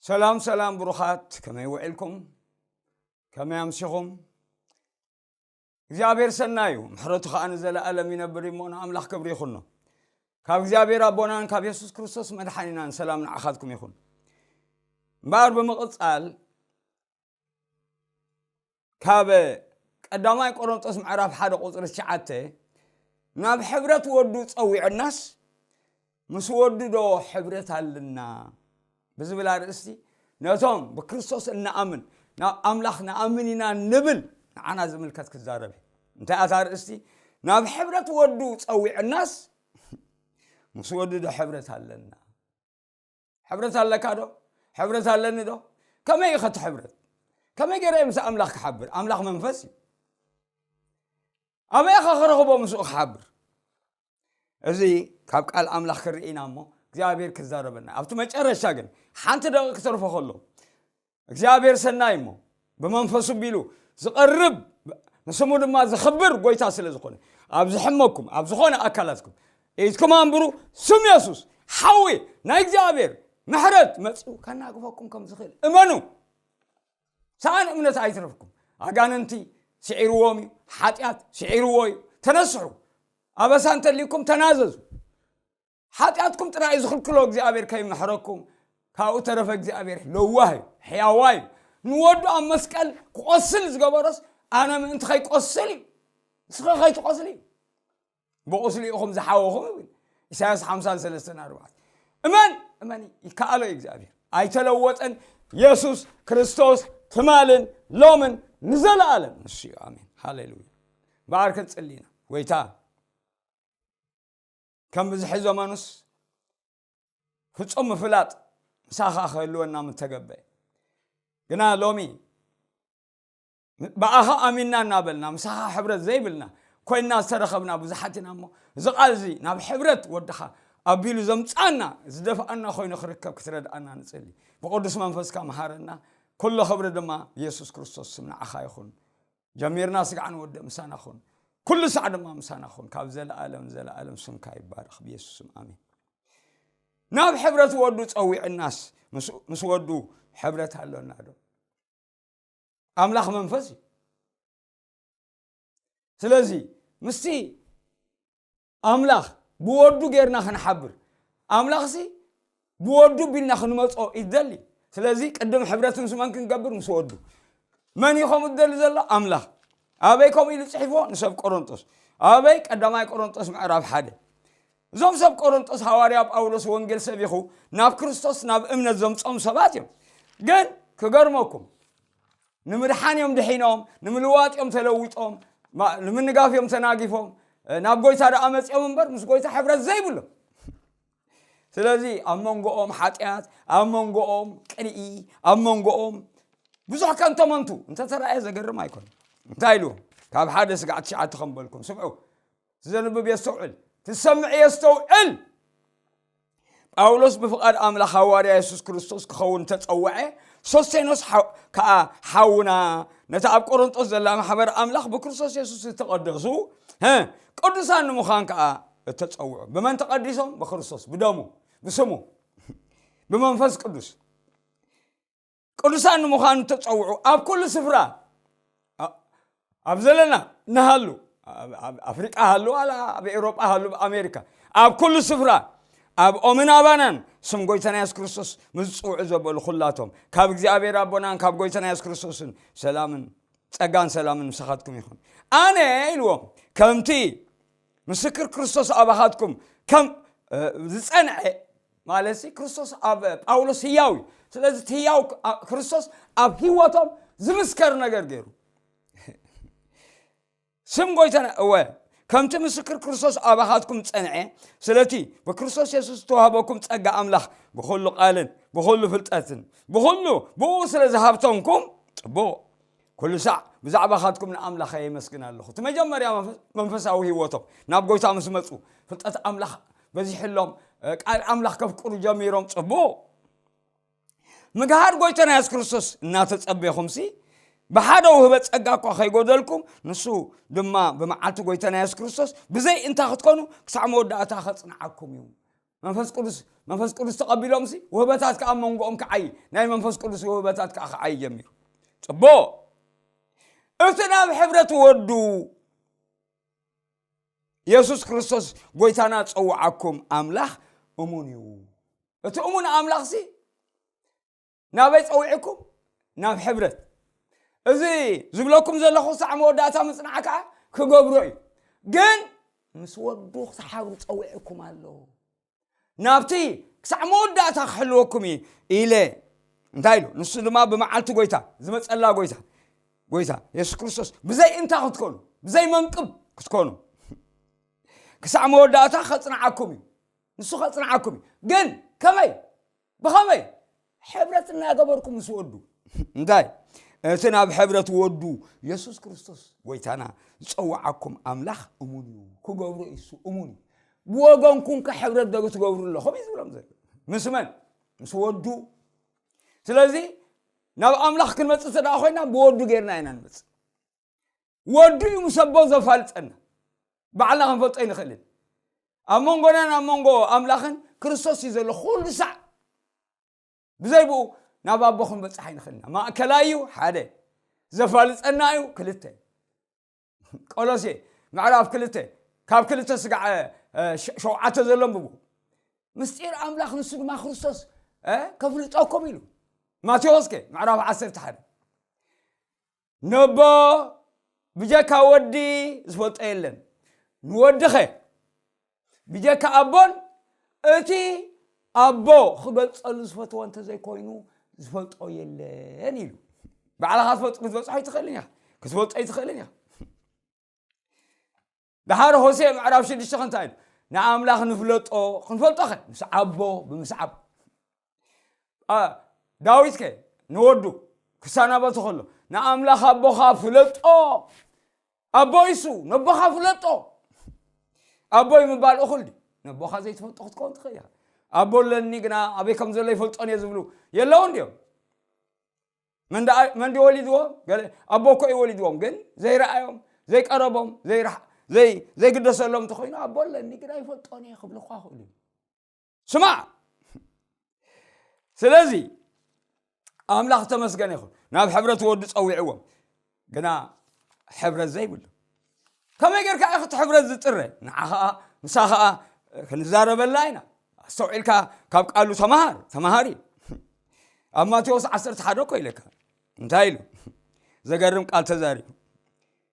ሰላም ሰላም ብሩኻት፣ ከመይ ውዒልኩም? ከመይ ኣምሲኹም? እግዚኣብሔር ሰናይ እዩ፣ ምሕረቱ ኸዓ ንዘለኣለም ይነብር እሞ ንኣምላኽ ክብሪ ይኹኖ። ካብ እግዚኣብሔር ኣቦናን ካብ የሱስ ክርስቶስ መድሓኒናን ሰላም ንዓኻትኩም ይኹን። እምበኣር ብምቕጻል ካብ ቀዳማይ ቆሮንጦስ ምዕራፍ ሓደ ቁጽሪ ትሽዓተ ናብ ሕብረት ወዱ ጸዊዑናስ ምስ ወዱ ዶ ሕብረት ኣለና ብዝብል ኣርእስቲ ነቶም ብክርስቶስ እንኣምን ናብ ኣምላኽ ንኣምን ኢና ንብል ንዓና ዝምልከት ክዛረብ እዩ። እንታይ ኣታ ኣርእስቲ? ናብ ሕብረት ወዱ ጸዊዑናስ ምስ ወዱ ዶ ሕብረት ኣለና? ሕብረት ኣለካ ዶ? ሕብረት ኣለኒ ዶ? ከመይ እዩ ከቲ ሕብረት? ከመይ ገይረ ምስ ኣምላኽ ክሓብር? ኣምላኽ መንፈስ እዩ። ኣበይ ኢኻ ክረኽቦ ምስኡ ክሓብር? እዚ ካብ ቃል ኣምላኽ ክርኢ ኢና እሞ እግዚኣብሔር ክዛረበና። ኣብቲ መጨረሻ ግን ሓንቲ ደቂቕ ክተርፎ ከሎ እግዚኣብሔር ሰናይ እሞ ብመንፈሱ ቢሉ ዝቐርብ ንስሙ ድማ ዝኽብር ጎይታ ስለ ዝኾነ ኣብ ዝሕመኩም ኣብ ዝኾነ ኣካላትኩም ኢድኩም ኣንብሩ። ስም የሱስ ሓዊ ናይ እግዚኣብሔር ምሕረት መፂኡ ከናግፈኩም ከም ዝኽእል እመኑ። ሰኣን እምነት ኣይትረፍኩም። ኣጋንንቲ ስዒርዎም እዩ። ሓጢኣት ስዒርዎ እዩ። ተነስሑ። ኣበሳ እንተልይኩም ተናዘዙ። ሓጢኣትኩም ጥራይ እዩ ዝኽልክሎ እግዚኣብሔር ከይምሕረኩም። ካብኡ ተረፈ እግዚኣብሔር ለዋህ እዩ፣ ሕያዋይ እዩ። ንወዱ ኣብ መስቀል ክቆስል ዝገበሮስ ኣነ ምእንቲ ከይቆስል እዩ። ንስኸ ከይትቆስል እዩ። ብቁስሊ ኢኹም ዝሓወኹም ይብል ኢሳያስ ሓምሳ ሰለስተ ኣርባዕተ። እመን እመን ይከኣሎ እዩ እግዚኣብሔር። ኣይተለወጠን። የሱስ ክርስቶስ ትማልን ሎምን ንዘለኣለም ንሱ እዩ። ኣሜን ሃሌሉያ። በኣር ክንጽሊ ኢና። ጎይታ ከም ብዝሒ ዘመኑስ ፍጹም ምፍላጥ ምሳኻ ክህልወና ምተገበ። ግና ሎሚ ብኣኻ ኣሚንና እናበልና ምሳኻ ሕብረት ዘይብልና ኮይንና ዝተረኸብና ብዙሓት ኢና እሞ እዚ ቃል እዚ ናብ ሕብረት ወድኻ ኣቢሉ ዘምጻና ዝደፍኣና ኮይኑ ክርከብ ክትረድኣና ንጽሊ። ብቅዱስ መንፈስካ መሃረና። ኩሎ ክብሪ ድማ የሱስ ክርስቶስ ስም ንዓኻ ይኹን። ጀሚርና ስጋዕ ንወድእ ምሳና ኹን። ኩሉ ሳዕ ድማ ምሳና ኹን። ካብ ዘለኣለም ዘለኣለም ስምካ ይባረኽ ብየሱስ ስም ኣሜን። ናብ ሕብረት ወዱ ጸዊዕናስ ምስ- ምስ ወዱ ሕብረት ኣሎና ዶ? ኣምላኽ መንፈስ እዩ። ስለዚ ምስቲ ኣምላኽ ብወዱ ጌርና ክንሓብር ኣምላኽሲ ብወዱ ቢልና ክንመጾ ይደሊ። ስለዚ ቅድም ሕብረት ምስ መን ክንገብር? ምስ ወዱ። መን እዩ ከምኡ ዝደሊ ዘሎ? ኣምላኽ። ኣበይ ከምኡ ኢሉ ጽሒፍዎ? ንሰብ ቆሮንጦስ። ኣበይ? ቀዳማይ ቆሮንጦስ ምዕራፍ ሓደ። እዞም ሰብ ቆሮንጦስ ሃዋርያ ጳውሎስ ወንጌል ሰቢኹ ናብ ክርስቶስ ናብ እምነት ዘምጾም ሰባት እዮም። ግን ክገርመኩም ንምድሓን እዮም ድሒኖም፣ ንምልዋጥ እዮም ተለዊጦም፣ ማ- ንምንጋፍ እዮም ተናጊፎም፣ እ፣ ናብ ጎይታ ደኣ መጺኦም እምበር ምስ ጎይታ ሕብረት ዘይብሎም። ስለዚ ኣብ መንጎኦም ሓጢኣት፣ ኣብ መንጎኦም ቅንኢ፣ ኣብ መንጎኦም ብዙሕ ከንተመንቱ እንተተረኣየ ዘገርም ኣይኮነ። እንታይ ኢሉ? ካብ ሓደ ስጋዕ ትሽዓተ ከም በልኩም ስምዑ። ትዘንብብ የስተውዕል፣ ትሰምዕ የስተውዕል። ጳውሎስ ብፍቓድ ኣምላኽ ሃዋርያ የሱስ ክርስቶስ ክኸውን ተጸውዐ። ሶስቴኖስ ሓው- ከኣ ሓውና ነቲ ኣብ ቆሮንጦስ ዘላ ማሕበር ኣምላኽ ብክርስቶስ የሱስ ዝተቐደሱ ሀ፣ ቅዱሳን ንምዃን ከኣ እተጸውዑ። ብመን ተቐዲሶም? ብክርስቶስ፣ ብደሙ፣ ብስሙ፣ ብመንፈስ ቅዱስ። ቅዱሳን ንምዃኑ ተጸውዑ ኣብ ኩሉ ስፍራ ኣ- ኣብ ዘለና ንሃሉ ኣብ- ኣብ ኣፍሪቃ ሃሉ ዋላ ኣብ ኤውሮጳ ሃሉ ኣብ ኣሜሪካ ኣብ ኩሉ ስፍራ ኣብኦምን ኣባናን ስም ጎይታና የሱስ ክርስቶስ ምስ ዝጽውዑ ዘበሉ ኩላቶም ካብ እግዚኣብሔር ኣቦናን ካብ ጎይታና የሱስ ክርስቶስን ሰላምን ጸጋን ሰላምን ምሳኻትኩም ይኹን። ኣነ ኢልዎም ከምቲ ምስክር ክርስቶስ ኣባኻትኩም ከም እ፣ ዝጸንዐ ማለት ሲ ክርስቶስ ኣብ ጳውሎስ ህያው እዩ። ስለዚ እቲ ህያው ክ- ኣ- ክርስቶስ ኣብ ህይወቶም ዝምስከር ነገር ገይሩ ስም ጎይታና እወ ከምቲ ምስክር ክርስቶስ ኣባኻትኩም ጸንዐ ስለቲ ብክርስቶስ የሱስ ዝተዋህበኩም ጸጋ ኣምላኽ ብኹሉ ቃልን ብኹሉ ፍልጠትን ብኹሉ ብኡ ስለ ዝሃብተምኩም ጽቡቕ ኩሉ ሳዕ ብዛዕባኻትኩም ንኣምላኽ የመስግን ኣለኹ። እቲ መጀመርያ መንፈ- መንፈሳዊ ህይወቶም ናብ ጎይታ ምስ መፁ ፍልጠት ኣምላኽ በዚሕሎም እ፣ ቃል ኣምላኽ ከፍቅሩ ጀሚሮም። ፅቡቕ ምግሃር ጎይታና የሱስ ክርስቶስ እናተፀበኹም ሲ ብሓደ ውህበ ፀጋ እኳ ከይጎደልኩም ንሱ ድማ ብመዓልቲ ጎይታና የሱስ ክርስቶስ ብዘይ እንታ ክትኮኑ ክሳዕ መወዳእታ ከፅንዓኩም እዩ። መንፈስ ቅዱስ መንፈስ ቅዱስ ተቐቢሎም ሲ ውህበታት ከዓ ኣብ መንጎኦም ክዓይ ናይ መንፈስ ቅዱስ ውህበታት ከዓ ክዓይ ጀሚሩ። ጽቡቕ። እቲ ናብ ሕብረት ወዱ የሱስ ክርስቶስ ጎይታና ጸውዓኩም ኣምላኽ እሙን እዩ። እቲ እሙን ኣምላኽ ሲ ናበይ ጸዊዕኩም? ናብ ሕብረት። እዚ ዝብለኩም ዘለኹ ክሳዕ መወዳእታ ምጽናዕ ከዓ ክገብሮ እዩ። ግን ምስ ወዱ ክትሓብሩ ጸዊዕኩም ኣሎ። ናብቲ ክሳዕ መወዳእታ ክሕልወኩም እዩ ኢለ እንታይ ኢሉ? ንሱ ድማ ብመዓልቲ ጎይታ ዝመጸላ ጎይታ ጎይታ የሱስ ክርስቶስ ብዘይ እንታ ክትኮኑ ብዘይ መንቅብ ክትኮኑ ክሳዕ መወዳእታ ከጽንዓኩም እዩ። ንሱ ከጽንዓኩም እዩ። ግን ከመይ? ብኸመይ? ሕብረት እናገበርኩም ምስ ወዱ እንታይ እቲ ናብ ሕብረት ወዱ የሱስ ክርስቶስ ጎይታና ዝጸውዓኩም ኣምላኽ እሙን እዩ። ክገብሮ እሱ እሙን እዩ። ብወገንኩም ከ ሕብረት ዶ ትገብሩ ኣለኹም እዩ ዝብሎም ዘሎ። ምስ መን? ምስ ወዱ። ስለዚ ናብ ኣምላኽ ክንመጽእ እንተ ደኣ ኮይና ብወዱ ጌርና ኢና ንመጽእ። ወዱ እዩ ምስ ኣቦ ዘፋልጠና። ባዕልና ክንፈልጦ ኣይንኽእልን። ኣብ መንጎናን ኣብ መንጎ ኣምላኽን ክርስቶስ እዩ ዘሎ ኩሉ ሳዕ። ብዘይ ብኡ ናብ ኣቦ ክንበጽሕ ኣይንኽእልና። ማእከላይ እዩ ሓደ። ዘፋልጠና እዩ ክልተ። ቆሎሴ ምዕራፍ ክልተ ካብ ክልተ ስጋዕ ሸውዓተ ዘሎ ንብቡ። ምስጢር ኣምላኽ ንሱ ድማ ክርስቶስ ከፍልጠኩም ኢሉ። ማቴዎስ ከ ምዕራፍ ዓሰርተ ሓደ ነቦ ብጀካ ወዲ ዝፈልጦ የለን። ንወድኸ ብጀካ ኣቦን እቲ ኣቦ ክገልጸሉ ዝፈትዎ እንተዘይኮይኑ ዝፈልጦ የለን ኢሉ። ባዕልኻ ክትፈልጦ ክትበጽሖ ኣይትኽእልን ኢኻ። ክትፈልጦ ኣይትኽእልን ኢኻ። ደሓር ሆሴ ምዕራፍ ሽዱሽተ እንታይ ኢሉ? ንኣምላኽ ንፍለጦ ክንፈልጦኸ ምስ ዓቦ ብምስዓብ ዳዊትከ ንወዱ ክሰናበቱ ከሎ ንኣምላኽ ኣቦኻ ፍለጦ። ኣቦ ይሱ ነቦኻ ፍለጦ። ኣቦይ ምባል እኹል ድዩ? ነቦኻ ዘይትፈልጦ ክትከውን ትኽእል ኢኻ። ኣቦ ኣለኒ ግና ኣበይ ከም ዘሎ ይፈልጦን እየ ዝብሉ የለውን ድዮም? መን ድዩ ወሊድዎም? ገለ ኣቦ እኮ እዩ ወሊድዎም፣ ግን ዘይረኣዮም ዘይቀረቦም ዘይግደሰሎም እንተኮይኑ ኣቦ ኣለኒ ግና ይፈልጦን እየ ክብሉ እኳ ክእሉ እዩ። ስማዕ። ስለዚ ኣምላኽ ተመስገነ ይኹን ናብ ሕብረት ወዱ ጸዊዕዎም። ግና ሕብረት ዘይብሉ ከመይ ጌርካ ኢኽቲ ሕብረት ዝጥረ? ንዓ ኸዓ ምሳ ኸዓ ክንዛረበላ ኢና። ኣስተውዒልካ ካብ ቃሉ ተምሃር ተምሃሪ። ኣብ ማቴዎስ ዓሰርተ ሓደ እኮ ኢለካ እንታይ ኢሉ? ዘገርም ቃል ተዛሪቡ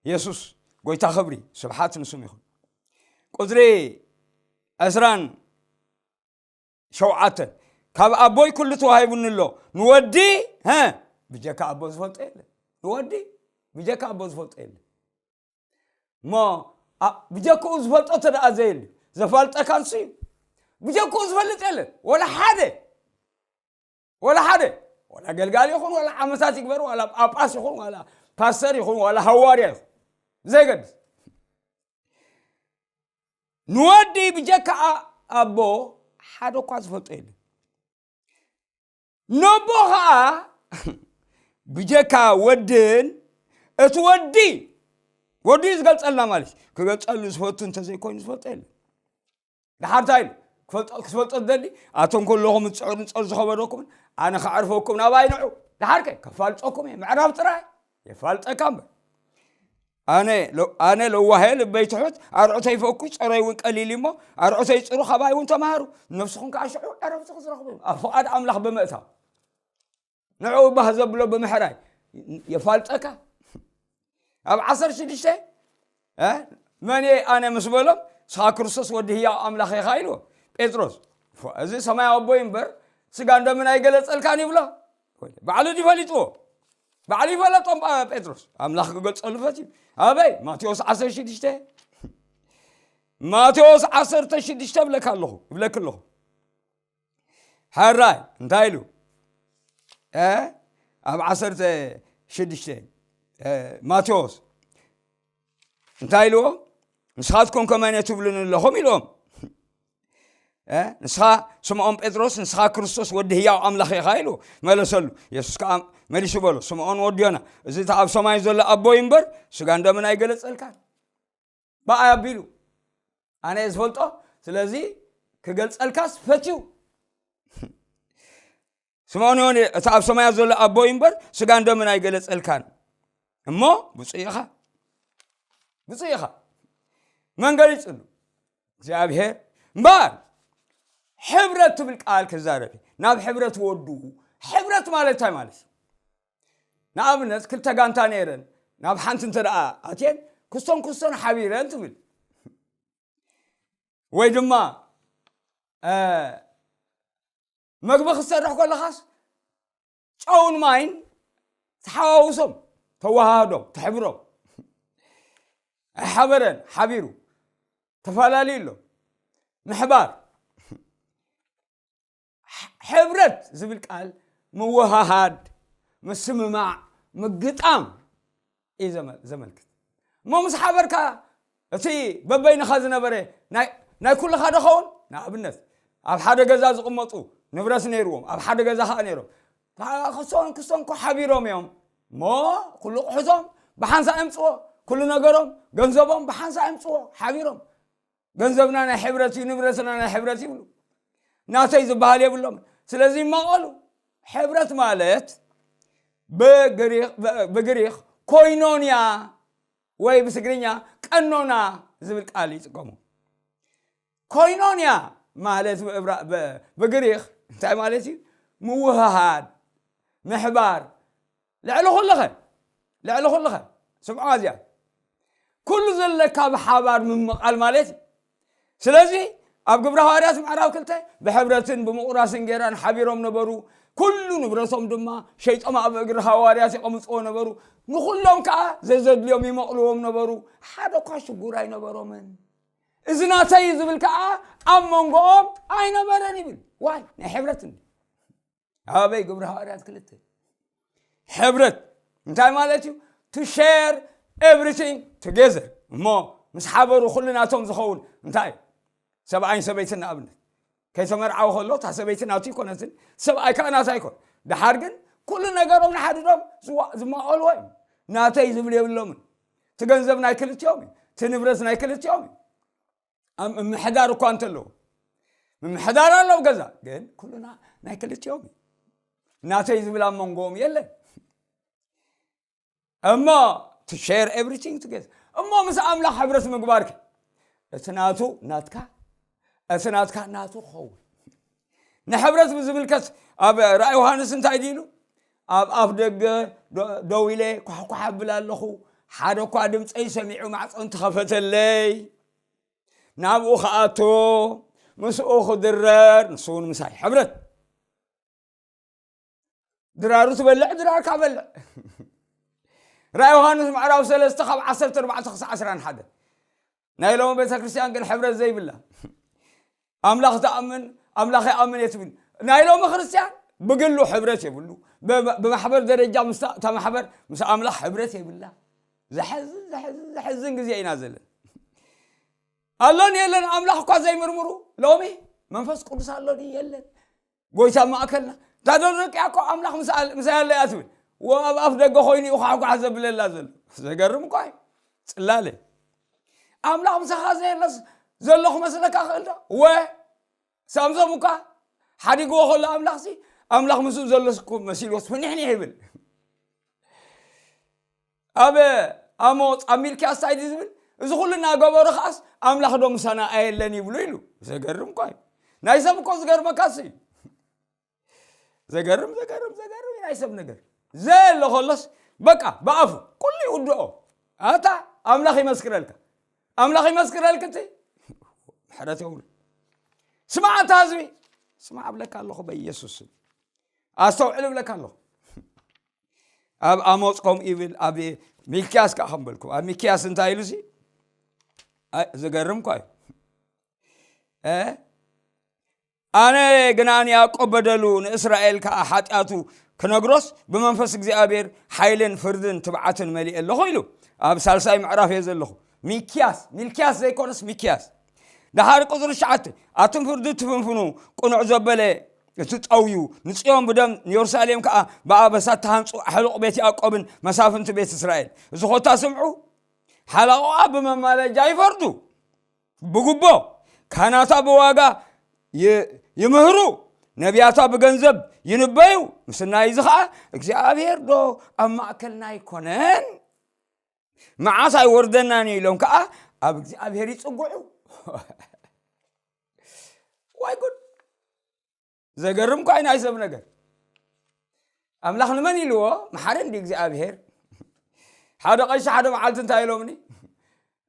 የሱስ ጎይታ ክብሪ ስብሓት ንስም ይኹን። ቁፅሪ ዕስራን ሸውዓተን ካብ ኣቦይ ኩሉ ተዋሂቡኒ ኣሎ። ንወዲ ብጀካ ኣቦ ዝፈልጦ የለን። ንወዲ ብጀካ ኣቦ ዝፈልጦ የለን። እሞ ብጀክኡ ዝፈልጦ እንተ ደኣ ዘየሊ ዘፋልጠካ ንሱ እዩ። ብጀክኡ ዝፈልጥ የለን ወላ ሓደ። ወላ ሓደ። ወላ ኣገልጋሊ ይኹን፣ ወላ ዓመታት ይግበር፣ ወላ ጳጳስ ይኹን፣ ወላ ፓስተር ይኹን፣ ወላ ሃዋርያ ይኹን፣ ብዘይገድስ ንወዲ ብጀካ ኣቦ ሓደ እኳ ዝፈልጦ የለን። ነቦ ኸዓ ብጀካ ወድን እቲ ወዲ ወዲ እዩ ዝገልጸልና ማለት እዩ። ክገልጸሉ ዝፈቱ እንተዘይኮይኑ ዝፈልጦ የለን። ደሓር እንታይ ኢሉ ክትፈልጦ ዝደሊ? ኣቶም ከለኹም እትፅዕሩ ንፀር ዝኸበደኩምን ኣነ ከዕርፈኩም ናባይ ንዑ። ደሓርከ ከፋልጠኩም እየ። ምዕራፍ ጥራይ የፋልጠካ እምበር ኣነ ለዋሄ ልበይ ትሑት ኣርዑተይ ፈኩ ጸረይ እውን ቀሊል እሞ ኣርዑተይ ጽሩ ካባይ እውን ተምሃሩ። ነፍስኹም ከዓ ሽዑ ዕረፍቲ ክትረኽቡ ኣብ ፍቓድ ኣምላኽ ብምእታው ንዕኡ ባህ ዘብሎ ብምሕራይ የፋልጠካ። ኣብ ዓሰርተ ሽዱሽተ መን እየ ኣነ ምስ በሎም ንስኻ ክርስቶስ ወዲ ህያው ኣምላኽ ኢኻ ኢልዎ። ጴጥሮስ እዚ ሰማያዊ ኣቦይ እምበር ስጋ እንደምን ኣይገለጸልካን ይብሎ። ባዕሉ ድዩ ፈሊጥዎ? ባዕሉ ይፈለጦም ጴጥሮስ ኣምላኽ ክገልጸሉ ፈትዩ። ኣበይ? ማቴዎስ ዓሰርተ ሽዱሽተ ማቴዎስ ዓሰርተ ሽዱሽተ እብለካ ኣለኹ እብለክ ኣለኹ። ሕራይ እንታይ ኢሉ? ኣብ ዓሰርተ ሽዱሽተ ማቴዎስ እንታይ ኢልዎ? ንስኻትኩም ከመይ ትብሉኒ ኣለኹም ኢልዎም። ንስኻ ስምዖን ጴጥሮስ ንስኻ ክርስቶስ ወዲ ህያው ኣምላኽ ኢኻ ኢሉ መለሰሉ። የሱስ ከዓ መሊሱ በሎ፣ ስምዖን ወዲ ዮና፣ እዚ እቲ ኣብ ሰማይ ዘሎ ኣቦይ እምበር ስጋ እንደምን ኣይገለጸልካን። ብኣይ ኣቢሉ ኣነ እየ ዝፈልጦ። ስለዚ ክገልጸልካስ ፈትዩ። ስምዖን ዮኒ፣ እቲ ኣብ ሰማያት ዘሎ ኣቦይ እምበር ስጋን ደምን ኣይገለጸልካን። እሞ ብፁዕ ኢኻ፣ ብፁዕ ኢኻ። መን ገሊጹሉ? እግዚኣብሔር። እምበኣር ሕብረት ትብል ቃል ክዛረብ እየ። ናብ ሕብረት ወዱ። ሕብረት ማለት እንታይ ማለት እዩ? ንኣብነት ክልተ ጋንታ ነይረን ናብ ሓንቲ እንተ ደኣ ኣትየን ክስቶን ክስቶን ሓቢረን ትብል። ወይ ድማ እ፣ መግቢ ክትሰርሕ ከለኻስ ጨውን ማይን ተሓዋውሶም፣ ተወሃህዶም፣ ተሕብሮም። ኣይሓበረን፣ ሓቢሩ ተፈላለዩ ኣሎ። ምሕባር። ሕብረት ዝብል ቃል ምውሃሃድ፣ ምስምማዕ፣ ምግጣም እዩ ዘመ-፣ ዘመልክት። እሞ ምስ ሓበርካ እቲ በበይንኻ ዝነበረ ናይ፣ ናይ ኩልኻ ዶ ኸውን? ንኣብነት ኣብ ሓደ ገዛ ዝቕመጡ ንብረት ነይርዎም፣ ኣብ ሓደ ገዛ ኸዓ ነይሮም። ታ-፣ ክሶን ክሶን ኮ ሓቢሮም እዮም። እሞ ኩሉ ቁሑቶም ብሓንሳእ የምጽዎ፣ ኩሉ ነገሮም፣ ገንዘቦም ብሓንሳእ የምጽዎ ሓቢሮም። ገንዘብና ናይ ሕብረት እዩ፣ ንብረትና ናይ ሕብረት ይብሉ። ናተይ ዝበሃል የብሎም። ስለዚ ይማቐሉ። ሕብረት ማለት ብግሪኽ፣ ብ-፣ ብግሪኽ ኮይኖንያ ወይ ብትግርኛ ቀኖና ዝብል ቃል ይጥቀሙ። ኮይኖንያ ማለት ብእብራ-፣ ብ-፣ ብግሪኽ እንታይ ማለት እዩ? ምውህሃድ፣ ምሕባር፣ ልዕሊ ኩልኸ፣ ልዕሊ ኩልኸ፣ ስምዑ ኣዚኣ። ኩሉ ዘለካ ብሓባር ምምቓል ማለት እዩ። ስለዚ ኣብ ግብረ ሃዋርያት ምዕራፍ ክልተ ብሕብረትን ብምቑራስ እንጌራን ሓቢሮም ነበሩ። ኩሉ ንብረቶም ድማ ሸይጦም ኣብ እግሪ ሃዋርያት የቐምፅዎ ነበሩ። ንኹሎም ከዓ ዘዘድልዮም ይመቕልዎም ነበሩ። ሓደ እኳ ሽጉር ኣይነበሮምን። እዚ ናተይ ዝብል ከዓ ኣብ መንጎኦም ኣይነበረን ይብል። ዋይ ናይ ሕብረት እንዲ ኣበይ ግብረ ሃዋርያት ክልተ? ሕብረት እንታይ ማለት እዩ? To share everything together። እሞ ምስ ሓበሩ ኩሉ ናቶም ዝኸውን እንታይ? ሰብኣይን ሰበይትን ንኣብነት ከይተመርዓወ ከሎ እታ ሰበይቲ ናቱ ይኮነትን ሰብኣይ ከዓ ናታ ይኮን። ደሓር ግን ኩሉ ነገሮም ንሓድዶም ዝዋ-፣ ዝማቐልዎ እዮም። ናተይ ዝብል የብሎምን። እቲ ገንዘብ ናይ ክልቲኦም እዩ። እቲ ንብረት ናይ ክልቲኦም እዩ። ኣብ ምምሕዳር እኳ እንተለዎ፣ ምምሕዳር ኣሎ ኣብ ገዛ፣ ግን ኩሉና ናይ ክልቲኦም እዩ። ናተይ ዝብል ኣብ መንጎኦም የለን። እሞ to share everything together። እሞ ምስ ኣምላኽ ሕብረት ምግባር ከ? እቲ ናቱ ናትካ፣ እቲ ናትካ ናቱ ክኸውን። ንሕብረት ብዝምልከት ኣብ ራእይ ዮሃንስ እንታይ ድዩ ኢሉ? ኣብ ኣፍ ደገ ዶ-፣ ደው ኢለ ኳሕኳሕ ኣብል ኣለኹ፣ ሓደ እኳ ድምፀይ ሰሚዑ ማዕፆ እንትኸፈተለይ ናብኡ ክኣቱ፣ ምስኡ ክድረር፣ ንሱ እውን ምሳይ። ሕብረት። ድራሩ ትበልዕ፣ ድራርካ በልዕ። ራእይ ዮሃንስ ምዕራፍ ሰለስተ ካብ ዓሰርተ ኣርባዕተ ክሳዕ ዓስራን ሓደ። ናይ ሎሚ ቤተ ክርስቲያን ግን ሕብረት ዘይብላ። ኣምላኽ ትኣምን፣ ኣምላኽ ይኣምን እየ ትብል። ናይ ሎሚ ክርስቲያን ብግሉ ሕብረት የብሉ። ብ-፣ ብማሕበር ደረጃ ምስታ፣ እታ ማሕበር ምስ ኣምላኽ ሕብረት የብላ። ዘሐዝን፣ ዘሐዝን፣ ዘሐዝን ግዜ ኢና ዘለና። ኣሎን የለን ኣምላኽ እኳ ዘይምርምሩ ሎሚ መንፈስ ቅዱስ ኣሎ ድዩ የለን? ጎይታ ማእከልና። እታ ደረቂያ እኮ ኣምላኽ ምሳይ፣ ምሳይ ኣሎ እያ ትብል። ወኣብ ኣፍ ደገ ኮይኑ እዩ ኳሕኳሕ ዘብለላ ዘሎ። ዘገርም እኳ እዩ። ጽላለ። ኣምላኽ ምሳኻ ዘየለስ ዘሎ ክመስለካ ክእል ዶ? ወ ሳምሶም እኳ ሓዲግዎ ከሎ ኣምላኽሲ፣ ኣምላኽ ምስኡ ዘሎስ እኮ መሲልዎስ ፍኒሕኒሕ ይብል። ኣብ ኣሞጽ፣ ኣብ ሚልክያስ እንታይ ድዩ ዝብል? እዚ ኩሉ እናገበሩ ከኣስ ኣምላኽ ዶ ምሳና ኣየለን ይብሉ ኢሉ። ዘገርም እኳ እዩ። ናይ ሰብ እኮ ዝገርመካስ እዩ። ዘገርም፣ ዘገርም፣ ዘገርም እዩ ናይ ሰብ ነገር። ዘየለ ከሎስ በቃ ብኣፉ ኩሉ ይውድኦ። ኣታ ኣምላኽ ይመስክረልካ። ኣምላኽ ይመስክረልክ እቲ ምሕረት የብሉ። ስማዕ ኣታ ህዝቢ፣ ስማዕ እብለካ ኣለኹ በኢየሱስ ስም። ኣስተውዕል እብለካ ኣለኹ። ኣብ ኣሞጽ ከምኡ ይብል፣ ኣብ ሚልክያስ ከዓ ከም በልኩም። ኣብ ሚልክያስ እንታይ ኢሉ ሲ? ኣይ፣ ዝገርም እኳ እዩ። እ? ኣነ ግና ንያዕቆብ በደሉ ንእስራኤል ከዓ ሓጢኣቱ ክነግሮስ ብመንፈስ እግዚኣብሔር ሓይልን ፍርድን ትብዓትን መሊኤ ኣለኹ ኢሉ። ኣብ ሳልሳይ ምዕራፍ እየ ዘለኹ። ሚክያስ፣ ሚልክያስ ዘይኮነስ ሚክያስ። ደሓር ቁፅሪ ትሽዓተ፣ ኣቱም ፍርዲ ትፍንፍኑ፣ ቅኑዕ ዘበለ እቲ ጠውዩ፣ ንጽዮን ብደም ንየሩሳሌም ከዓ ብኣበሳ ተሃንጹ፣ ኣሕሉቕ ቤት ያዕቆብን መሳፍንቲ ቤት እስራኤል። እዚ ኾታ ስምዑ፣ ሓላቑኣ ብመማለጃ ይፈርዱ። ብጉቦ ካህናታ ብዋጋ ይ- ይምህሩ፣ ነቢያታ ብገንዘብ ይንበዩ። ምስናይ እዚ ኸዓ እግዚኣብሔር ዶ ኣብ ማእከልና ኣይኮነን? መዓስ ኣይወርደናን እዩ ኢሎም ከዓ ኣብ እግዚኣብሔር ይፅጉዑ። ዋይ ጉድ! ዘገርም እኳ እዩ ናይ ሰብ ነገር። ኣምላኽ ንመን ኢልዎ? መሓሪ እንዲ እግዚኣብሔር። ሓደ ቀሺ ሓደ መዓልቲ እንታይ ኢሎምኒ?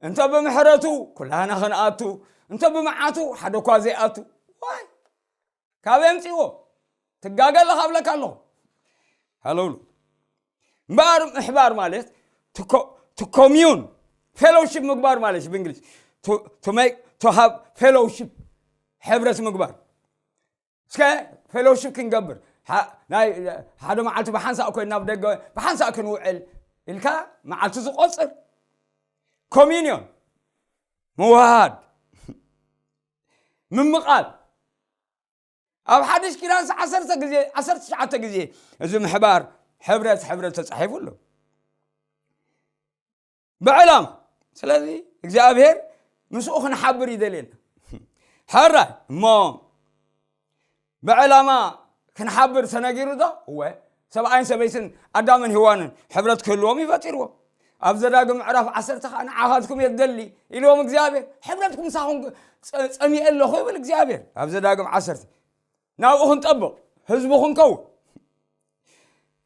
እንተ ብምሕረቱ ኩላና ክንኣቱ፣ እንተ ብመዓቱ ሓደ እኳ ዘይኣቱ። ዋይ! ካብ የምፅዎ ትጋገ ኣለኻ ኣብለካ ኣለኹ። ሃለሉ። እምበኣር ምሕባር ማለት to co- to commune፣ ፌሎውሺፕ ምግባር ማለት እዩ ብእንግሊዝ። To- to make to have fellowship፣ ሕብረት ምግባር። እስከ ፌሎውሺፕ ክንገብር፣ ሓ- ናይ ሓደ መዓልቲ ብሓንሳእ ኮይንና ኣብ ደገ ብሓንሳእ ክንውዕል ኢልካ መዓልቲ ዝቆፅር፣ ኮሚኒዮን፣ ምውሃድ፣ ምምቓል። ኣብ ሓድሽ ኪዳንስ ዓሰርተ ግዜ፣ ዓሰርተ ትሽዓተ ግዜ እዚ ምሕባር ሕብረት ሕብረት ተጻሒፉ ኣሎ። ብዕላማ። ስለዚ እግዚኣብሔር ምስኡ ክንሓብር ይደልየና። ሕራይ እሞ ብዕላማ ክንሓብር ተነጊሩ ዶ? እወ። ሰብኣይን ሰበይትን ኣዳምን ሄዋንን ሕብረት ክህልዎም እዩ ፈጢርዎም። ኣብ ዘዳግም ምዕራፍ ዓሰርተ ከዓ ንዓኻትኩም እየ ዝደሊ ኢልዎም እግዚኣብሔር። ሕብረትኩም ምሳኹም ጸ- ጸሚኤ ኣለኹ ይብል እግዚኣብሔር ኣብ ዘዳግም ዓሰርተ። ናብኡ ክንጠብቕ ህዝቡ ክንከውን።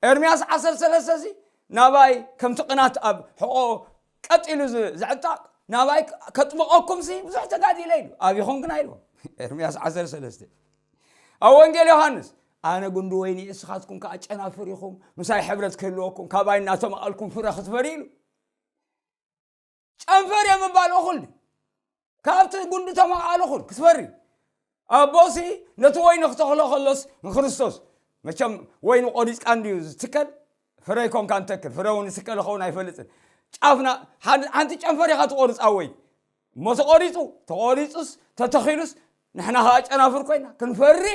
ኤርምያስ ዓሰርተ ሰለስተ እዚ ናባይ ከምቲ ቅናት ኣብ ሕቆ ቀጢሉ ዝ- ዝዕጣቕ ናባይ ከጥብቐኩም ሲ ብዙሕ ተጋዲለ ኢሉ። ኣቢኹም ግን ኣይልዎም። ኤርምያስ ዓሰርተ ሰለስተ። ኣብ ወንጌል ዮሃንስ ኣነ ጉንዲ ወይኒ ንስኻትኩም ከዓ ጨናፍር ኢኹም፣ ምሳይ ሕብረት ክህልወኩም ካባይ እናተመቐልኩም ፍረ ክትፈሪ ኢሉ። ጨንፈር የምባል እኹል ካብቲ ጉንዲ ተመቓልኹል ክትፈሪ። ኣቦሲ ነቲ ወይኒ ክተኽሎ ከሎስ ንክርስቶስ መቸም ወይኒ ቆሪፅካ እንድዩ ዝትከል። ፍረ ይኮንካ ንተክል፣ ፍረ እውን ይትከል ኸውን ኣይፈልጥን። ጫፍና ሓን- ሓንቲ ጨንፈር ኢኻ ትቆርፃ ወይ እሞ ተቆሪፁ ተቆሪፁስ ተተኺሉስ ንሕና ከዓ ጨናፍር ኮይና ክንፈሪ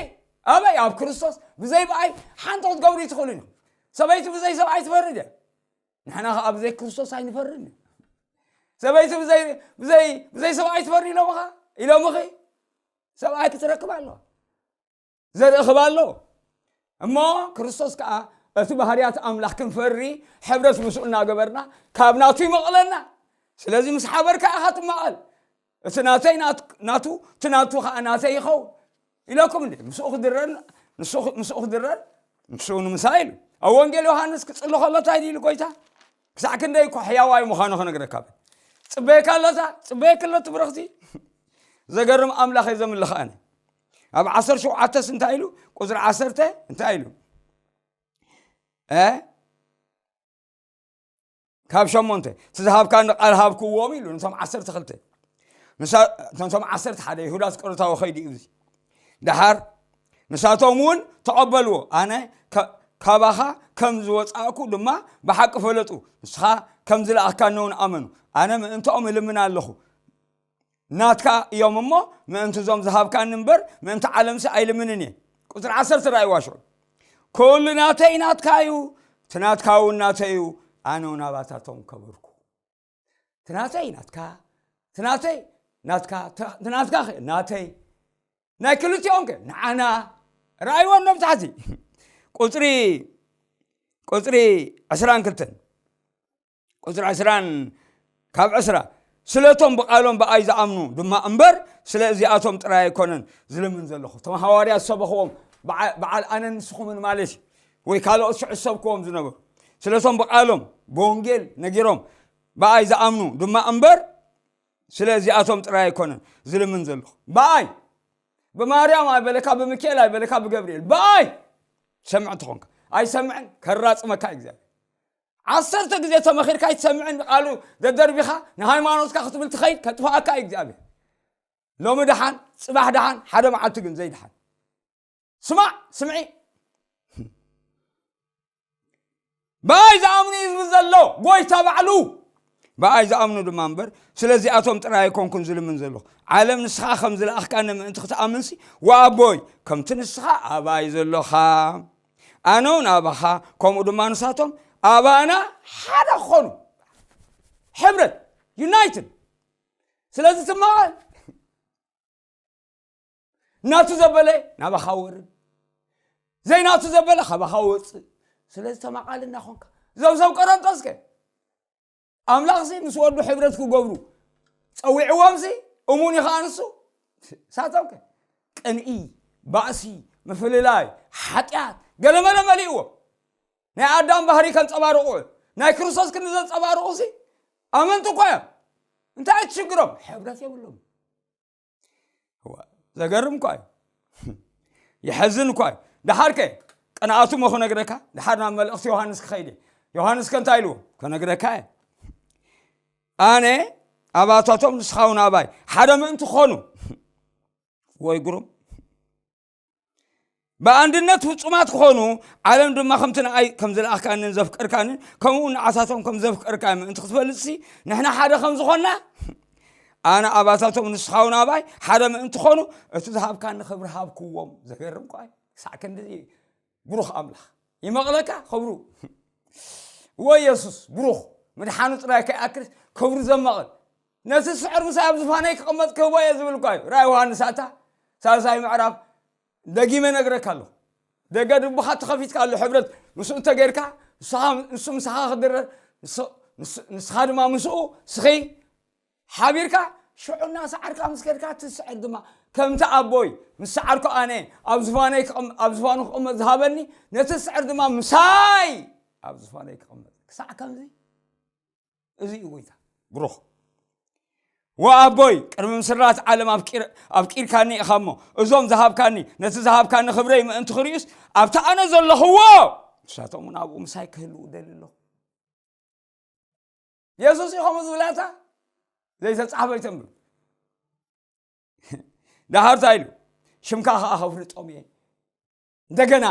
ኣበይ ኣብ ክርስቶስ ብዘይ በኣይ ሓንቲ ክትገብሩ ይትኽእሉ ኢና። ሰበይቲ ብዘይ ሰብኣይ ትፈርድ እያ። ንሕና ከዓ ብዘይ ክርስቶስ ኣይንፈርን። ሰበይቲ ብዘይ ብዘይ ብዘይ ሰብኣይ ትፈሪ ኢሎምኻ ኢሎምኺ ሰብኣይ ክትረክብ ኣለዋ። ዘርኢ ክባ ኣሎ። እሞ ክርስቶስ ከዓ እቲ ባህርያት ኣምላኽ ክንፈሪ ሕብረት ምስኡ እናገበርና ካብ ናቱ ይመቕለና። ስለዚ ምስ ሓበርካ ኢኻ ትመቐል። እቲ ናተይ ናት- ናቱ እቲ ናቱ ከዓ ናተይ ይኸውን ኢለኩም እንዴ? ምስኡ ክድረር ንሱ ኽ- ምስኡ ክድረር ንሱ ንምሳ ኢሉ ኣብ ወንጌል ዮሃንስ ክፅሎ ከሎ እንታይ ኢሉ ጎይታ? ክሳዕ ክንደይ እኮ ሕያዋይ ምዃኑ ክነግረካ። ፅበየካ ኣለታ ፅበየክ ኣሎ ትብረኽቲ። ዘገርም ኣምላኽ እየ ዘምልኽ ኣነ። ኣብ ዓሰርተ ሸውዓተስ እንታይ ኢሉ? ቁፅሪ ዓሰርተ እንታይ ኢሉ? እ ካብ ሸሞንተ እቲ ዝሃብካኒ ቃል ሃብክዎም ኢሉ ነቶም ዓሰርተ ክልተ። ንሳ- ነቶም ዓሰርተ ሓደ ይሁዳ ኣስቆሮታዊ ኸይዱ እዩ እዚ። ደሓር ንሳቶም እውን ተቐበልዎ። ኣነ ከ- ካባኻ ከም ዝወፃእኩ ድማ ብሓቂ ፈለጡ። ንስኻ ከም ዝለኣኽካኒ እውን ኣመኑ። ኣነ ምእንትኦም እልምን ኣለኹ። ናትካ እዮም እሞ ምእንቲ እዞም ዝሃብካኒ እምበር ምእንቲ ዓለምሲ ኣይልምንን እየ። ቁፅሪ ዓሰርተ ራእይዋ ሽዑ ኩሉ ናተይ ናትካ እዩ፣ እቲ ናትካ እውን ናተይ እዩ፣ ኣነ እውን ኣባታቶም ከበርኩ። እቲ ናተይ ናትካ፣ እቲ ናተይ ናትካ፣ እቲ ናትካ ኸ ናተይ፣ ናይ ክልቲኦም ከ ንዓና። ራእይዎ እኖም ታሕቲ ቁፅሪ ቁፅሪ ዕስራን ክልተን ቁፅሪ ዕስራን ካብ ዕስራ ስለቶም ብቃሎም ብኣይ ዝኣምኑ ድማ እምበር ስለ እዚኣቶም ጥራይ ኣይኮነን ዝልምን ዘለኹ። እቶም ሃዋርያት ዝሰበኽዎም በዓ- በዓል ኣነን ንስኹምን ማለት እዩ። ወይ ካልኦት ሽዑ ዝሰብክዎም ዝነበሩ ስለቶም ብቃሎም ብወንጌል ነጊሮም ብኣይ ዝኣምኑ ድማ እምበር ስለ እዚኣቶም ጥራይ ኣይኮነን ዝልምን ዘለኹ። ብኣይ ብማርያም ኣይበለካ፣ ብሚካኤል ኣይበለካ፣ ብገብርኤል ብኣይ ሰምዕ እንተኾንካ ኣይሰምዕን ከራፅመካ እዩ እግዚኣብሔር። ዓሰርተ ግዜ ተመኺርካ ኣይትሰምዕን፣ ቃሉ ደደርቢኻ ንሃይማኖትካ ክትብል ትኸይድ ከጥፍኣካ እዩ እግዚኣብሔር። ሎሚ ደሓን፣ ፅባሕ ደሓን፣ ሓደ መዓልቲ ግን ዘይደሓን። ስማዕ፣ ስምዒ። ብኣይ ዝኣምኑ እዩ ዝብል ዘሎ ጎይታ ባዕሉ። ብኣይ ዝኣምኑ ድማ እምበር ስለዚኣቶም ጥራይ ኣይኮንኩን ዝልምን ዘለኹ። ዓለም ንስኻ ከም ዝለኣኽካኒ ምእንቲ ክትኣምንሲ፣ ወኣቦይ፣ ከምቲ ንስኻ ኣባይ ዘሎኻ ኣነ እውን ኣባኻ፣ ከምኡ ድማ ንሳቶም ኣባና ሓደ ክኾኑ። ሕብረት፣ ዩናይትድ። ስለዚ ትማቐል። ናቱ ዘበለ ናባኻ ወርድ፣ ዘይናቱ ዘበለ ካባኻ ወፅእ። ስለዚ ተማቓሊ እናኾንካ፣ እዞም ሰብ ቆሮንቶስ ከ ኣምላኽሲ ምስ ወዱ ሕብረት ክገብሩ ጸዊዕዎምሲ፣ እሙን እዩ ኸኣ ንሱ። ሳቶም ከ ቅንኢ፣ ባእሲ፣ ምፍልላይ፣ ሓጢኣት፣ ገለመለ መሊእዎም። ናይ ኣዳም ባህሪ ከንጸባርቑ፣ ናይ ክርስቶስ ክንዲ ዘንጸባርቑሲ ኣመንቲ እኳ እዮም። እንታይ እቲ ሽግሮም? ሕብረት የብሎም። እዋ፣ ዘገርም እኳ እዩ። የሐዝን እኳ እዩ። ደሓር ከ ቅንኣቱ እሞ ክነግረካ፣ ደሓር ናብ መልእኽቲ ዮሃንስ ክኸይድ እየ። ዮሃንስ ከ እንታይ ኢልዎ? ክነግረካ እየ። ኣነ ኣባታቶም ንስኻ እውን ኣባይ ሓደ ምእንቲ ክኾኑ። ወይ ግሩም። ብኣንድነት ፍጹማት ክኾኑ፣ ዓለም ድማ ከምቲ ንኣይ ከም ዝለኣኽካንን ዘፍቀርካንን፣ ከምኡ ንዓታቶም ከም ዘፍቀርካ ምእንቲ ክትፈልጥሲ፣ ንሕና ሓደ ከም ዝኾንና፣ ኣነ ኣባታቶም ንስኻ እውን ኣባይ ሓደ ምእንቲ ኾኑ፣ እቲ ዝሃብካኒ ክብሪ ሃብክዎም። ዘገርም እኳ እዩ። ክሳዕ ክንድዚ ብሩኽ ኣምላኽ ይመቕለካ ክብሩ። ወይ የሱስ ብሩኽ፣ ምድሓኑ ጥራይ ከይኣክል ክብሩ ዘመቕል። ነቲ ስዕር ምሳይ ኣብ ዝፋነይ ክቕመጥ ክህቦ እየ ዝብል እኳ እዩ። ራእይ ዮሃንስ ኣታ ሳልሳይ ምዕራፍ ደጊመ ነግረካ ኣለኹ። ደገ ልብኻ ተኸፊትካ ኣሎ፣ ሕብረት ምስኡ እንተጌርካ፣ ንስኻ፣ ንሱ ምሳኻ ክድረር፣ ንስ-፣ ንስ-፣ ንስኻ ድማ ምስኡ ስኺ ሓቢርካ፣ ሽዑ እናሰዓርካ ምስ ከድካ፣ እቲ ስዕር ድማ ከምቲ ኣቦይ ምስ ሰዓርኩ ኣነ ኣብ ዝፋነይ ክቕም-፣ ኣብ ዝፋኑ ክቕመጥ ዝሃበኒ፣ ነቲ ስዕር ድማ ምሳይ ኣብ ዝፋነይ ክቕመጥ። ክሳዕ ከምዚ፣ እዚ እዩ ጎይታ። ብሩኽ። ወኣቦይ፣ ቅድሚ ምስራት ዓለም ኣፍቂር-፣ ኣፍቂርካኒ ኢኻ እሞ፣ እዞም ዝሃብካኒ፣ ነቲ ዝሃብካኒ ክብረይ ምእንቲ ክርእዩስ፣ ኣብቲ ኣነ ዘለኽዎ፣ ንሳቶም እውን ኣብኡ ምሳይ ክህልዉ እደሊ ኣለኹ። የሱስ እዩ ከምኡ ዝብላታ፣ ዘይተጻሕፈ ኣይተንብብ። ደሓር እንታይ ኢሉ? ሽምካ ኸኣ ከፍልጦም እየ። እንደገና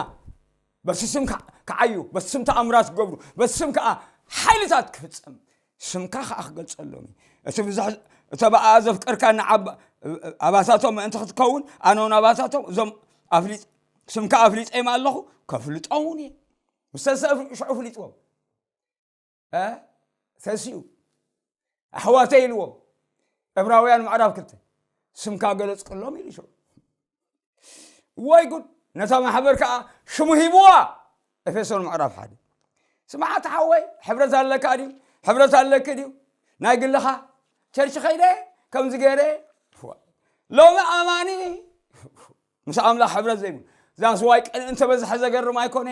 በቲ ስም ክዓ-፣ ክዓዩ፣ በቲ ስም ተኣምራት ክገብሩ፣ በቲ ስም ከዓ ሓይልታት ክፍጸም፣ ስምካ ኸዓ ክገልጸሎም እየ። እቲ ብዙሕ፣ እቲ ብኣ ዘፍቀርካኒ ዓባ-፣ ኣባታቶም ምእንቲ ክትከውን፣ ኣነ እውን ኣባታቶም፣ እዞም ኣፍሊጥ-፣ ስምካ ኣፍሊጠዮም ኣለኹ፣ ከፍልጦም እውን እየ። ምስ ተስእ ሽዑ ፍሊጥዎም። እ? ተሲኡ። ኣሕዋተይ ኢልዎም። ዕብራውያን ምዕራፍ ክልተ። ስምካ ገለጽኩሎም ኢሉ ሽዑ። ወይ ጉድ! ነታ ማሕበር ከኣ ሽሙ ሂብዋ። ኤፌሶን ምዕራፍ ሓደ። ስምዓ፣ ተሓወይ፣ ሕብረት ኣለካ ድዩ? ሕብረት ኣለኪ ድዩ? ናይ ግልኻ? ቸርች ኸይደ፣ ከምዚ ገይረ? ዋ። ሎሚ ኣማኒ ምስ ኣምላኽ ሕብረት ዘይብሉ። ዛስዋይ ቅንኢ እንተበዝሐ ዘገርም ኣይኮነ።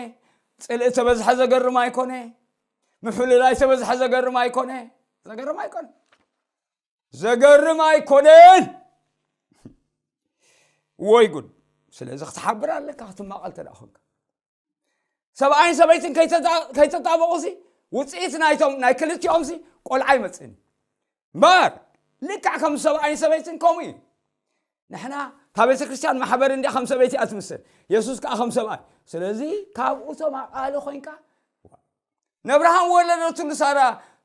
ጽልኢ እንተበዝሐ ዘገርም ኣይኮነ። ምፍልላይ እንተበዝሐ ዘገርም ኣይኮነ። ዘገርም ኣይኮነ። ዘገርም ኣይኮነን። ወይ ጉድ። ስለዚ ክትሓብር ኣለካ፣ ክትማቐል እንተ ደኣ ኾንካ። ሰብኣይን ሰበይትን ከይተጣ-፣ ከይተጣበቑሲ፣ ውጽኢት ናይቶም፣ ናይ ክልቲኦምሲ ቆልዓ ኣይመጽእን እዩ። እምበር፣ ልክዕ ከም ሰብኣይን ሰበይትን ከምኡ እዩ። ንሕና፣ እታ ቤተ ክርስቲያን ማሕበር እንድያ ከም ሰበይቲ እያ ትምሰል። የሱስ ከኣ ከም ሰብኣይ። ስለዚ፣ ካብኡ ተማቓሊ ኮይንካ፣ ነብርሃም ወለደትሉ ሳራ፣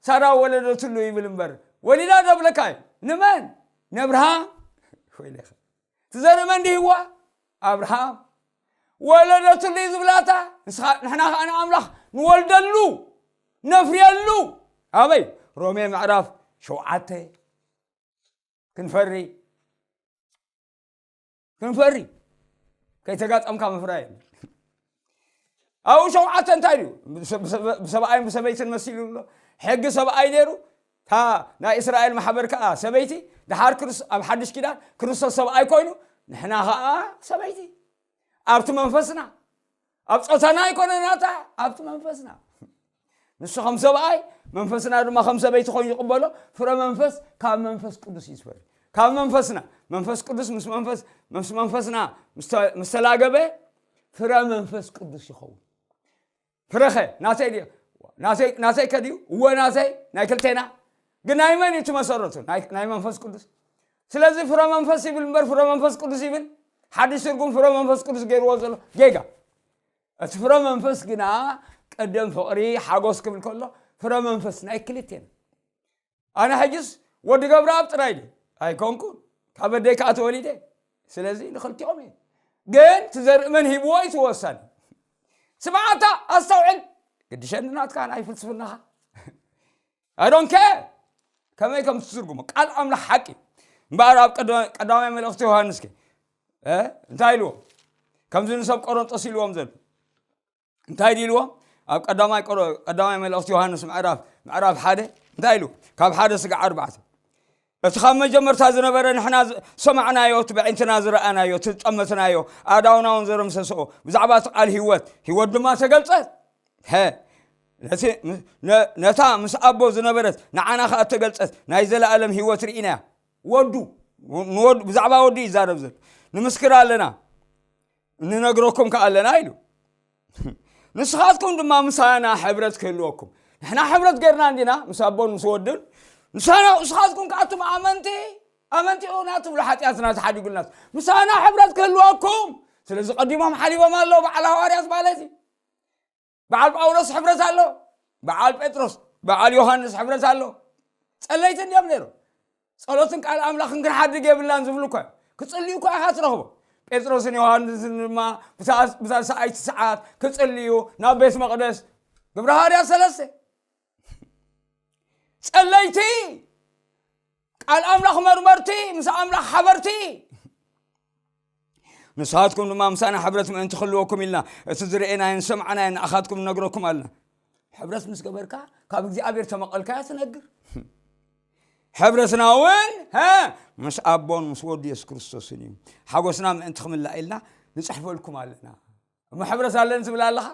ሳራ ወለደትሉ ይብል እምበር፣ ወሊዳ ዶ እብለካ እዩ። ንመን? ነብርሃም። ወይለኻ። እቲ ዘርኢ መን ድሂዋ? ኣብርሃም። ወለደትሉ እዩ ዝብላታ። ንስኻ፣ ንሕና ኸኣ ንኣምላኽ ንወልደሉ፣ ነፍርየሉ። ኣበይ? ሮሜ ምዕራፍ ሸውዓተ። ክንፈሪ፣ ክንፈሪ። ከይተጋጠምካ ምፍራይ የለን። ኣብኡ ሸውዓተ እንታይ ድዩ? ብሰ-፣ ብሰ-፣ ብሰብኣይን ብሰበይትን መሲሉ ኣሎ። ሕጊ ሰብኣይ ነይሩ። እታ ናይ እስራኤል ማሕበር ከኣ ሰበይቲ፣ ድሓር ክርስ-፣ ኣብ ሓድሽ ኪዳን ክርስቶስ ሰብኣይ ኮይኑ፣ ንሕና ከኣ ሰበይቲ። ኣብቲ መንፈስና፣ ኣብ ጾታና ኣይኮነን ናታ፣ ኣብቲ መንፈስና። ንሱ ከም ሰብኣይ፣ መንፈስና ድማ ከም ሰበይቲ ኮይኑ ይቕበሎ። ፍረ መንፈስ ካብ መንፈስ ቅዱስ እዩ ዝፈሪ። ካብ መንፈስና፣ መንፈስ ቅዱስ ምስ መንፈስ፣ ምስ መንፈስና ምስ ተ-፣ ምስ ተላገበ፣ ፍረ መንፈስ ቅዱስ ይኸውን። ፍረኸ ናተይ ድዩ? ናተይ፣ ናተይ ከ ድዩ? እወ ናተይ፣ ናይ ክልቴና። ግን ናይ መን እዩ እቲ መሰረቱ? ናይ፣ ናይ መንፈስ ቅዱስ። ስለዚ ፍረ መንፈስ ይብል እምበር ፍረ መንፈስ ቅዱስ ይብል ሓድሽ ትርጉም ፍረ መንፈስ ቅዱስ ገይርዎ ዘሎ ጌጋ። እቲ ፍረ መንፈስ ግና ቀደም ፍቕሪ፣ ሓጎስ ክብል ከሎ ፍረ መንፈስ ናይ ክልቴና። ኣነ ሕጅስ ወዲ ገብረኣብ ጥራይ ድየ? ኣይኮንኩን። ካብ ኣደይ ከኣ ተወሊደ። ስለዚ ንኽልቲኦም እየ። ግን እቲ ዘርኢ መን ሂብዎ እዩ እቲ ወሳኒ። ስምዓታ ኣስተውዕል። ግድሸኒ ናትካ ናይ ፍልስፍናኻ። I don't care። ከመይ ከም ትትርጉሞ። ቃል ኣምላኽ ሓቂ። እምበኣር ኣብ ቀዳማይ፣ ቀዳማይ መልእኽቲ ዮሃንስ ከ፣ እንታይ ኢልዎም? ከምዚ ንሰብ ቆሮንጦስ ኢልዎም ዘሎ እንታይ ኢልዎም? ኣብ ቀዳማይ ቀዳማይ መልእኽቲ ዮሃንስ ምዕራፍ ምዕራፍ ሓደ እንታይ ኢሉ? ካብ ሓደ ስጋዕ ኣርባዕተ እቲ ካብ መጀመርታ ዝነበረ ንሕና ዝሰማዕናዮ እቲ ብዕንትና ዝረኣናዮ እቲ ዝጠመትናዮ ኣዳውናውን ዘረምሰስኦ ብዛዕባ እቲ ቃል ህይወት ህይወት ድማ ተገልጸት። ነታ ምስ ኣቦ ዝነበረት ንዓና ከኣ ተገልጸት ናይ ዘለኣለም ህይወት ርኢናያ። ወዱ ብዛዕባ ወዱ ይዛረብ ዘሎ ንምስክር ኣለና፣ ንነግረኩም ከኣ ኣለና ኢሉ። ንስኻትኩም ድማ ምሳና ሕብረት ክህልወኩም። ንሕና ሕብረት ገርና እንዲና ምስ ኣቦን ምስ ወድን? ንስኻትኩም ከኣቱም ኣመንቲ ኣመንቲ ኡና ትብሉ ሓጢኣትና ተሓዲጉልናት ምሳና ሕብረት ክህልወኩም። ስለዚ ቀዲሞም ሓሊቦም ኣለዉ በዓል ሃዋርያት ማለት እዩ። በዓል ጳውሎስ ሕብረት ኣሎ፣ በዓል ጴጥሮስ በዓል ዮሃንስ ሕብረት ኣሎ። ጸለይቲ እንዲዮም ነይሩ። ጸሎትን ቃል ኣምላኽን ክንሓድግ የብልናን ዝብሉ እኳ ክጽልዩ እኳ ኢኻ ትረኽቦ። ጴጥሮስን ዮሃንስን ድማ ብሳልሳኣይቲ ሰዓት ክጽልዩ ናብ ቤት መቕደስ። ግብረ ሃዋርያ ሰለስተ። ጸለይቲ ቃል ኣምላኽ መርመርቲ ምስ ኣምላኽ ሓበርቲ። ንስኻትኩም ድማ ምሳና ሕብረት ምእንቲ ክህልወኩም ኢልና እቲ ዝረኤናዮን ዝሰምዓናዮን ንኣኻትኩም ንነግረኩም ኣለና። ሕብረት ምስ ገበርካ ካብ እግዚኣብሔር ተመቐልካዮ ትነግር። ሕብረትና እውን ምስ ኣቦን ምስ ወዱ የሱስ ክርስቶስን እዩ። ሓጎስና ምእንቲ ክምላእ ኢልና ንፅሕፈልኩም ኣለና። እሞ ሕብረት ኣለኒ ትብል ኣለኻ?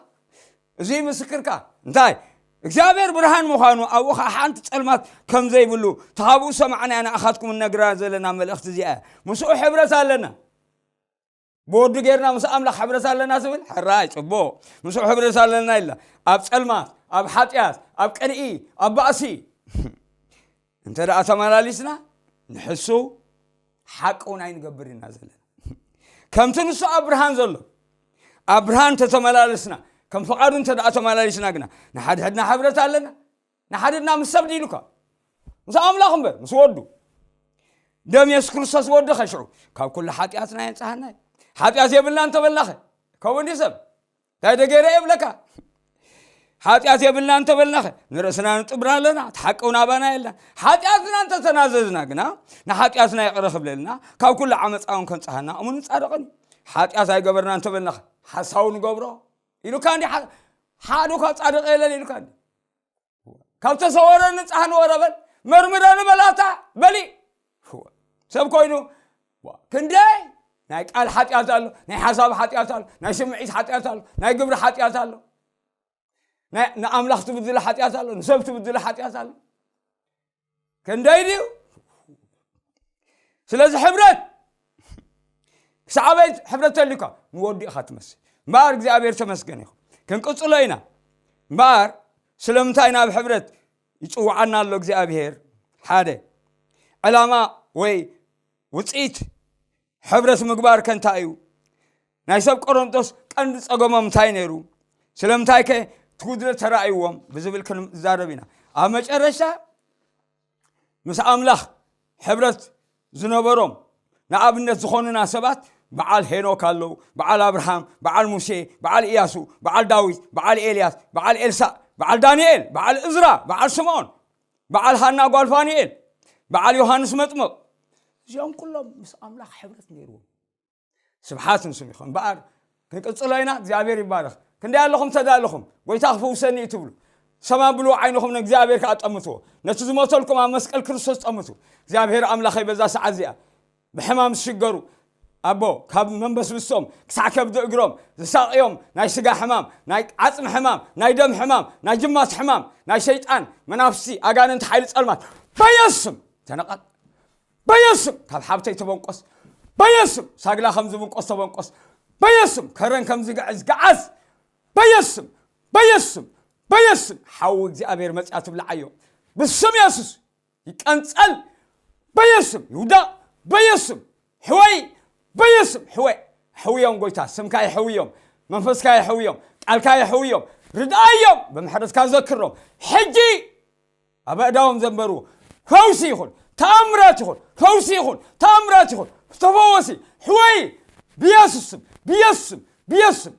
እዚ ምስክርካ እንታይ እግዚኣብሔር ብርሃን ምዃኑ ኣብኡ ከዓ ሓንቲ ፀልማት ከም ዘይብሉ ተኻብኡ ሰማዕና ንኣኻትኩም እነግራ ዘለና መልእኽቲ እዚኣ ምስኡ ሕብረት ኣለና። ብወዱ ጌርና ምስ ኣምላኽ ሕብረት ኣለና ትብል ሕራይ ፅቡቕ ምስኡ ሕብረት ኣለና ኢላ ኣብ ፀልማት ኣብ ሓጢኣት ኣብ ቅንኢ ኣብ ባእሲ እንተ ደኣ ተመላሊስና ንሕሱ ሓቂ እውን ኣይንገብር ኢና ዘለና። ከምቲ ንሱ ኣብ ብርሃን ዘሎ ኣብ ብርሃን ተተመላለስና ከም ፍቓዱ እንተ ደኣ ተመላሊስና ግና ንሓድሕድና ሕብረት ኣለና። ንሓድሕድና ምስ ሰብ ድኢሉካ ምስ ኣምላኽ እምበር ምስ ወዱ ደም የሱስ ክርስቶስ ወድኸ ሽዑ ካብ ኩሉ ሓጢኣትና የንጽሃና እዩ። ሓጢኣት የብልና እንተበልናኸ ከምኡ እንዲ ሰብ እንታይ ደገይረ የብለካ። ሓጢኣት የብልና እንተበልናኸ ንርእስና ንጥብር ኣለና፣ እቲ ሓቂ እውን ኣባና የለን። ሓጢኣትና እንተተናዘዝና ግና ንሓጢኣትና ይቕረ ክብለልና ካብ ኩሉ ዓመፃ እውን ከንፅሃና እሙን ጻድቕን እዩ። ሓጢኣት ኣይገበርና እንተበልናኸ ሓሳዊ ንገብሮ ኢሉካ እንዲ ሓ- ሓዱ ካብ ጻድቕ የለን ኢሉካ እንዲ ካብ ተሰወረ ንጻህ ንወረ በል መርምረኒ በላታ በሊ ሰብ ኮይኑ ክንደይ ናይ ቃል ሓጢኣት ኣሎ፣ ናይ ሓሳብ ሓጢኣት ኣሎ፣ ናይ ስምዒት ሓጢኣት ኣሎ፣ ናይ ግብሪ ሓጢኣት ኣሎ፣ ናይ- ንኣምላኽ ትብድለ ሓጢኣት ኣሎ፣ ንሰብ ትብድለ ሓጢኣት ኣሎ። ክንደይ ድዩ? ስለዚ ሕብረት ክሳዕ ኣበይ ሕብረት ተልዩካ ንወዱ ኢኻ ትመስል እምበኣር እግዚኣብሔር ተመስገን ይኹን። ክንቅፅሎ ኢና እምበኣር ስለምንታይ ናብ ሕብረት ይፅውዓና ኣሎ እግዚኣብሔር? ሓደ ዕላማ ወይ ውፅኢት ሕብረት ምግባር ከ እንታይ እዩ? ናይ ሰብ ቆሮንቶስ ቀንዲ ጸገሞም እንታይ ነይሩ? ስለምንታይ ከ እቲ ጉድለት ተራእይዎም ብዝብል ክንዛረብ ኢና። ኣብ መጨረሻ ምስ ኣምላኽ ሕብረት ዝነበሮም ንኣብነት ዝኾኑና ሰባት በዓል ሄኖክ ኣለዉ፣ በዓል ኣብርሃም፣ በዓል ሙሴ፣ በዓል ኢያሱ፣ በዓል ዳዊት፣ በዓል ኤልያስ፣ በዓል ኤልሳእ፣ በዓል ዳንኤል፣ በዓል እዝራ፣ በዓል ስምዖን፣ በዓል ሃና ጓል ፋኑኤል፣ በዓል ዮሃንስ መጥምቕ፣ እዚኦም ኩሎም ምስ ኣምላኽ ሕብረት ነይርዎም። ስብሓት ንስም ይኹን እምበኣር ክንቅፅሎ ኢና። እግዚኣብሔር ይባረኽ። ክንደይ ኣለኹም ተዳ ኣለኹም ጎይታ ክፈውሰኒ እዩ ትብሉ ሰማይ ብሉ ዓይንኹም ንእግዚኣብሔር ከዓ ጠምትዎ። ነቲ ዝሞተልኩም ኣብ መስቀል ክርስቶስ ጠምቱ። እግዚኣብሔር ኣምላኸይ በዛ ሰዓት እዚኣ ብሕማም ዝሽገሩ ኣቦ ካብ መንበስብሶም ክሳዕ ከብዲ እግሮም ዝሳቕዮም ናይ ስጋ ሕማም ናይ ዓፅሚ ሕማም ናይ ደም ሕማም ናይ ጅማት ሕማም ናይ ሸይጣን መናፍስቲ ኣጋንንቲ ሓይሊ ፀልማት በየስም ተነቐል በየስም ካብ ሓብተይ ተበንቆስ በየስም ሳግላ ከም ዝብንቆስ ተበንቆስ በየስም ከረን ከም ዝግዕዝ ግዓዝ በየስም በየስም በየስም ሓዊ እግዚኣብሔር መፅያ ትብልዓዮ ብስም የሱስ ይቀንፀል በየስም ይውዳቕ በየስም ሕወይ በየስም ሕወይ ሕውዮም ጎይታ ስምካ ይሕውዮም መንፈስካ ይሕውዮም ቃልካ ይሕውዮም ርድኣዮም ብምሕረትካ ዘክሮም ሕጂ ኣብ ኣእዳዎም ዘንበርዎ ፈውሲ ይኹን ተኣምራት ይኹን ፈውሲ ይኹን ተኣምራት ይኹን ተፈወሲ ሕወይ ብየሱስ ስም ብየሱስ ስም ብየሱስ ስም